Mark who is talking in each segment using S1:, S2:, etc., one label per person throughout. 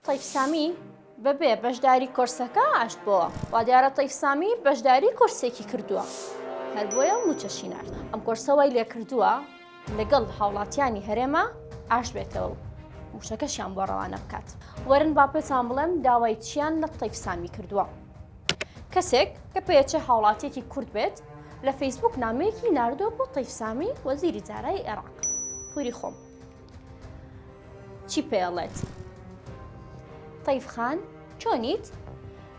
S1: تەیف سامی بەبێ بەشداری کۆرسەکە ئاشت بۆوە. وادیارە تەیف سامی بەشداری کۆرسێکی کردووە هەر بۆیە مووچەشی نارد. ئەم کۆرسە وای لێکردووە لەگەڵ هاوڵاتیانی هەرێمە ئاشت بێتەوە و مووچەکەشیان بۆ ڕەوانە بکات. وەرن با پێتان بڵێم داوای چیان لە تەیف سامی کردووە. کەسێک کە پێچێ هاوڵاتیەکی کورد بێت لە فەیسبوک نامەیەکی ناردووە بۆ تەیف سامی وەزیری دارایی عێراق. پوری خۆم. چی پێڵێت؟ تەیف خان چۆنیت؟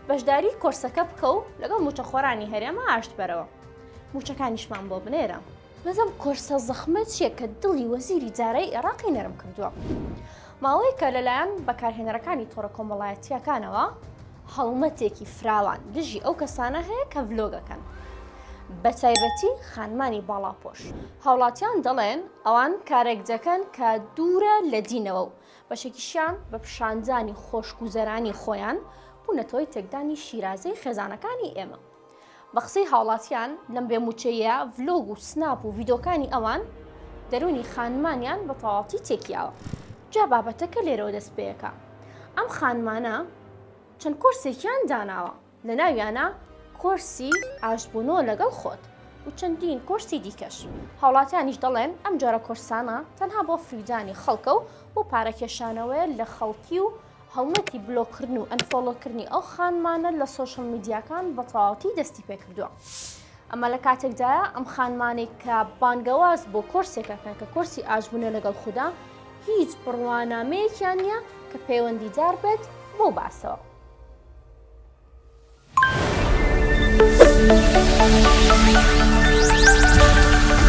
S1: بەشداری کۆرسەکە بکە و لەگەڵ موچەخۆرانی هەرێمە ئاشت بەرەوە موچەکانیشمان بۆ بنێرە. بەس ئەم کۆرسە زەخمە چییە کە دڵی وەزیری دارایی عێراقی نەرم کردووە؟ ماوەیەکە لەلایەن بەکارهێنەرەکانی تۆڕە کۆمەڵایەتییەکانەوە هەڵمەتێکی فراوان دژی ئەو کەسانە هەیە کە ڤلۆگەکەن بەتایبەتی خانمانی باڵاپۆش. هاوڵاتیان دەڵێن ئەوان کارێک دەکەن کە دوورە لە دینەوە و بەشێکیشیان بە پیشاندانی خۆشگوزەرانی خۆیان بوونەتە هۆی تێکدانی شیرازەی خێزانەکانی ئێمە. بە قسەی هاوڵاتیان لەم بێ مووچەییە ڤلۆگ و سناپ و ڤیدۆکانی ئەوان دەروونی خانمانیان بە تەواوەتی تێکیاوە. جا بابەتەکە لێرەوە دەست پێیەکا. ئەم خانمانە چەند کۆرسێکیان داناوە لە ناویانە کۆرسی ئاشتبوونەوە لەگەڵ خۆت و چەندین کۆرسی دیکەش. هاوڵاتیانیش دەڵێن ئەم جۆرە کۆرسانە تەنها بۆ فریودانی خەڵکە و بۆ پارەکێشانەوەیە لە خەڵکی و هەڵمەتی بلۆککردن و unfollow کردنی ئەو خانمانە لە سۆشیال میدیاکان بە تەواوەتی دەستی پێکردووە. ئەمە لە کاتێکدایە ئەم خانمانەی کە بانگەواز بۆ کۆرسێک ئەکەن کە کۆرسی ئاشبوونە لەگەڵ خودا هیچ بڕوانامەیەکیان نییە کە پەیوەندیدار بێت بەو باسەوە.